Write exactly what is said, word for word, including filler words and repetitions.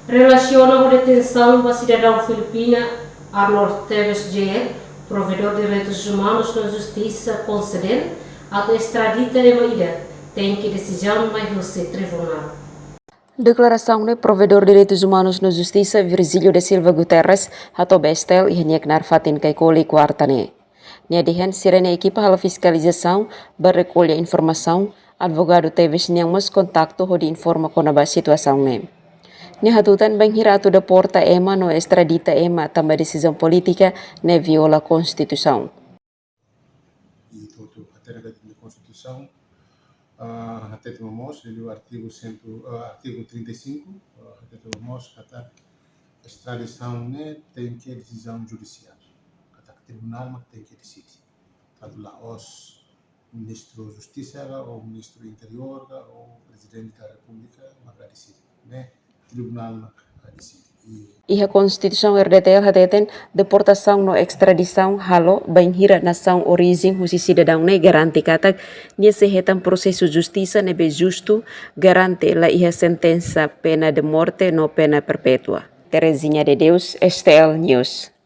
Relasiona ho detensaun ba sidadaun Filipina Arnold Teves Junior, Provedór Direitus Umanus no Justisa konsede atu estradita ema ida tenke desizaun mai husi tribunál. Deklarasaun ne'e Provedór Direitus Umanus no Justisa Virgílio da Silva Guterres hato'o ba STL iha nia knaar fatin Caicoli, kuarta ne'e. Nia dehan sira-nia ekipa halo fiskalizasaun, ba rekolla informasaun, advogadu Teves nian mós kontaktu hodi informa kona-ba situasaun ne'e. Nia hatutan bainhira atu deporta ema no estradita ema tanba desizaun polítika ne'e viola konstituisaun. I atu hatene katak iha Konstituisaun, ah, hatete mós, iha artigu cem, ah, artigu trinta e cinco, ah, hatete mós katak estradisaun ne'e tenke desizaun judisiál, katak tribunál mak tenke deside. Tantu la'ós Ministru Justisa ka, ou Ministru Interiór ka, ou Prezidente da Repúblika mak la deside. Ne'e tribunál mak la deside. I Iha Konstituisaun RDTL hateten, deportasaun no estradisaun halo bainhira nasaun orijen husi sidadaun ne'e garante katak nia sei hetan prosesu justisa ne'ebé justu, garante la iha sentensa pena de morte no pena perpétua. Terezinha de Deus, STL News.